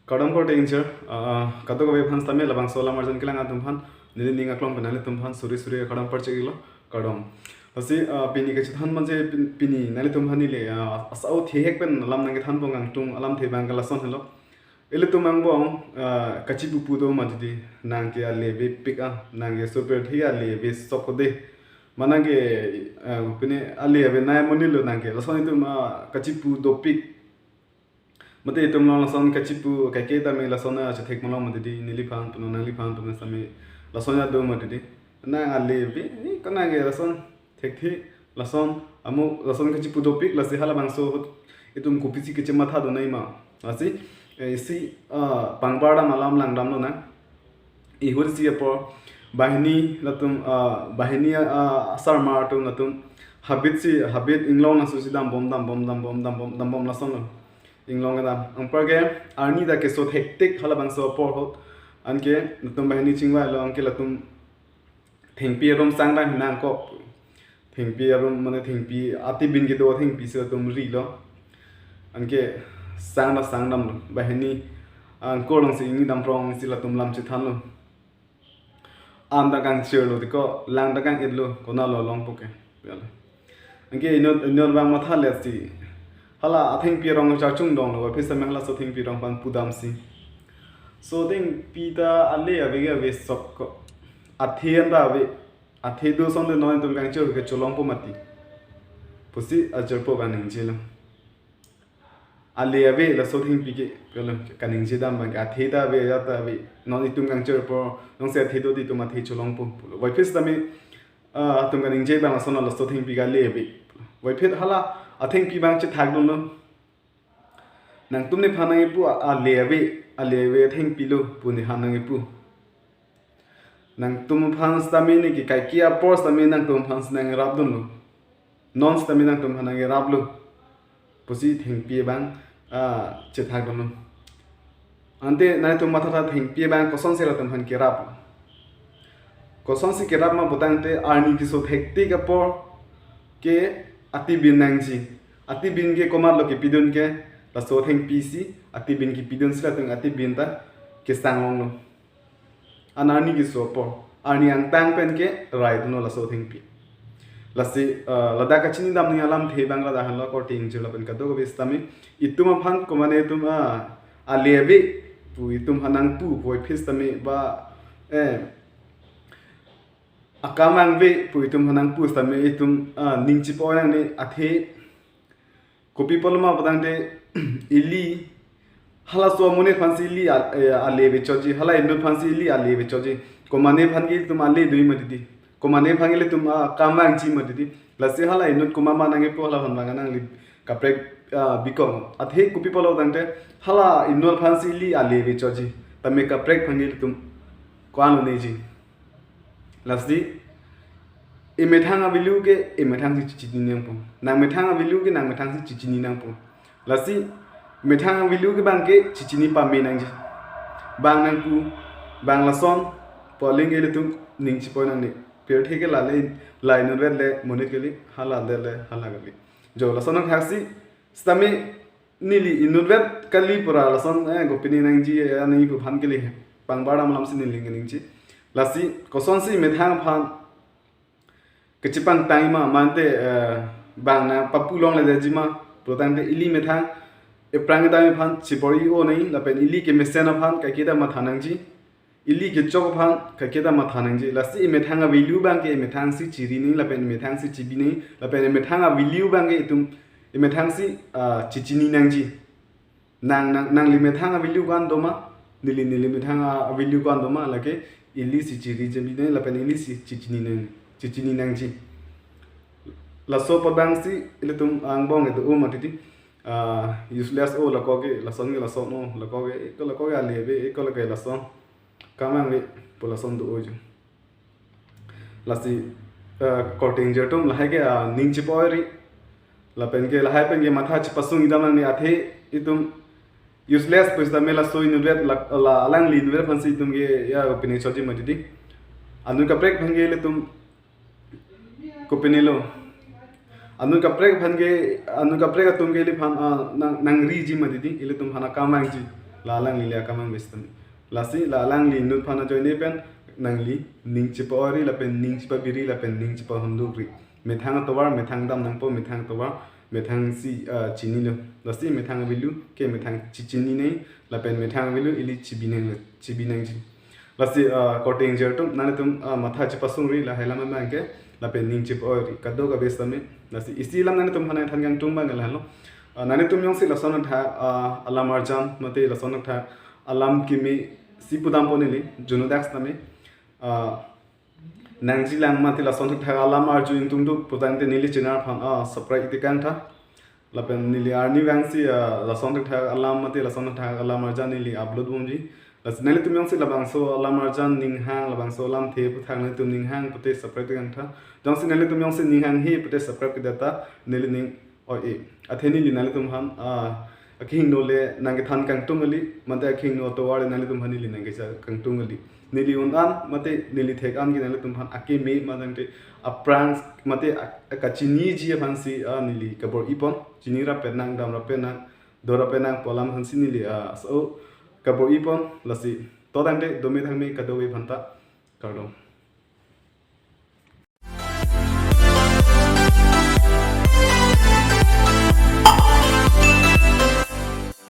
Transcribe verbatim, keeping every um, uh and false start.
Kardom korte ingjir, ah, kadokave aphan sitame labangso alam arjan kelang atum aphan, neli ning aklong pen nanglitum aphan suri suri kardom parcheklo, kardom. Lasi, ah, pini kachethan manje pin-, pini nanglitum aphan neli, ah, asau thihek pen alam nangkethanbom, kangtung alamthe abang ke lason helo. Ilitum angbong, ah, kachipupu do mati di, nang ke ale avepik a, nang ke super thi ale avesok de. Mane ke, ah, pini ale avenei amonit lo nang ke. Lason itum, ah, kachipu dopik. Mate itum along lason kachipu kaike tame lason achethek malom mati di, neliphan punon nangliphan punon sitame lason ya do mati di. Nang ale ave, eh, konat ke lason thekthe, lason amu lason kachipu dopik, lasi halabangso ahut itum kopisi kachematha donai ma. Lasi, eh, isi, ah, pangbar dam alam langdamlo nang. Ihut isi apor banghini latum, ah, banghini, ah, asarmar atum latum habit si, habit inglong nasu si dambom, dambom, dambom, dambom, dambom lasonlo. Inglong kedam. Anparke arni ta keso hektik halabangso apor ahut. Anke latum banghini chingvailo, anke latum thengpi arum sangdam nangkok. Thengpi arum mane thengpi atibin kedo thengpi si latum rilo. Anke sang ta sangdamlo. Banghini angkor along si ingni damprong si latum lam chethanlo. An ta kangchirlo tiko, lang ta kang-etlo, konatlo longpo ke. Yalo. Anke inut, inut abang matha letsi. Hala athengpi arong charchung donglo, aphi sitame halaso thengpi arong aphan pudamsi. So thengpi ta ale ave ke avesok ko. Athe an ta ave. Athe do asonte non itum kangchir ke cholongpo mati. Pusi ajirpo kaningje lo. Ale ave laso thengpi ke, kalo kaningje dam abang ke athe ta ave, ya ta ave. Non itum kangchir apor, non si athe do di itum athe cholongpo. Pulo. Voiphit sitame, ah, atum kaningje abang lason laso thengpi ke ale ave. Voiphit hala athengpi abang chethak dunlo. Nangtum nephan nangkipu a-, ale ave, ale ave thengpi lo pu nephan nangkipu. Nangtum aphan sitame ne ke kaike apor sitame nangtum aphan si nangrap dunlo. Non sitame nangtum aphan nangraplo. Pusi thengpi abang, ah, chethak dunlo. Ante nangtum mathatha thengpi abang kosonsi latum aphan kerap. Kosonsi kerap ma putangte arni keso hektik apor ke atibin nangji. Atibin ke komatlo kepidun ke laso thengpi si, atibin kepidun si latum atibin ta kesang longlo. An arni keso apor, arni angtang pen kerai dunlo laso thengpi. Lasi, eh, ladak kachini dam ning alamthe abang ladak henlo korte ingjir lapen kadokave sitame. Itum aphan komane itum, ah, ale ave pu itum aphan nangpu, voiphit sitame ba, eh, akam vangve pu itum aphan nangpu sitame itum, ah, ning chipoi nangne athe. Kopi apotlo ma putangte ili halaso amonit aphan si ili a-, eh, ale ave chotji, hala inut aphan si ili ale ave chotji. Komane aphan ke itum ale dui mati di. Komane aphan ke itum, ah, akam vangji mati di. Lasi hala inut komat ma nangkipu, hala aphan abang nangli kaprek, ah, bikok. Athe kopi apotlo putangte hala inut aphan si ili ale ave chotji. Tame kaprek aphan ke itum ko-an lo neji. Lasi, emethang a-value ke emethang si chichini nangpo. Nangmethang a-value ke nangmethang si chichini nangpo. Lasi, methang a-value ke abang ke chichini pame nangji. Bang nangpu, bang lason, pu aling ke ilitum ning chipoi nangne. Pirthe ke la le, la inutvet le, monit kali, hala det le, hala kali. Jo lason nangthaksi, sitame neli inutvet kali pura lason, eh, kopine nangji, eh, nangji pu aphan kali he. Pangbar dam alam si neli ningje. Lasi kosonsi methang aphan kachepangtang ma mante, eh, bang nangpapu longledetji ma putangte ili methang ephrang kedam aphan chibor-i-o nangji lapen ili kemesen aphan kaike ta matha nangji. Ili kechok aphan kaike ta matha nangji. Lasi emethang a-value abang ke emethang si chiri nangji lapen emethang si chibi nangji lapen emethang a-value abang ke itum emethang si, ah, chichini nangji. Nang, nang, nangli methang a-value ko-an doma, neli, neli methang a-value ko-an doma, lake ili si chiri chibi nangji lapen ili si chichini nang, chichini nangji. Laso apot abang si ilitum angbong kedo-o mati di, ah, useless o, lako ke lason ke lason o, lako ke, eko lako ke ale ave, eko lake lason. Akam vangve pu lason do-o jo. Lasi, eh, korte ingjir atum lahai ke, ah, ning chipoiri. Lapen ke lahai pen ke matha chipasung idam nangne, athe itum useless pu sitame laso inutvet la, la alangli inutvet aphan si itum ke ya kopine chotji mati di. Anut kaprek aphan ke ilitum kopine lo. Anut kaprek aphan ke, anut kaprek atum ke iliphan, ah, nang, nangriji mati di, ilitum aphan akam vangji. La alangli le akam abang besi tame. Lasi la alangli inut aphan ajoine pen nangli ning chepa-ori lapen ning chepabiri lapen ning chepahundukri. Methang atovar methang dam nangpo, methang atovar methang si, ah, chinilo. Lasi methang avelo ke methang chechinine lapen methang avelo ili chibinang, chibinangji. Lasi, ah, korte ingjir atum, nanglitum, ah, matha chepasungri lahai alam abang ke, lapen ning chepa-ori kadokave sitame. Lasi isi alam nanglitum aphan nangthan kangtung abang ke lahelo. Ah, nanglitum jongsi lason athak, ah, alam arjan mate lason athak alam keme si pudampo neli, juno dak sitame, ah, nangjilang mate lason athak alam arju ingtungduk putangte neli channel aphan, ah, subscribe iti kangtha. Lapen neli arni vangsi, ah, lason athak alam mate lason athak alam arjan neli upload bomji. Lasi nanglitum jongsi labangso alam arjan ning hang, labangso alamthe aputhak nanglitum ning hang pute subscribe iti kangtha. Jongsi nanglitum jongsi ning hanghe pute subscribe kedet ta neli ning oi-e. Athe neli nanglitum aphan, ah, akehingno le nangkethan kangtung kali, mate akehingno atovar le nanglitum aphan neli nangkeja kangtung kali. Neli un-an mate neli thek-an ke nanglitum aphan akeme mate aphrang mate a-, akachiniji aphansi, ah, neli kabor-ipon, chini rapet nang, dam rapet nang, do rapet nang pu alam aphansi neli, ah, so kabor-ipon. Lasi to tangte dome thangme kadokave aphanta, kardom.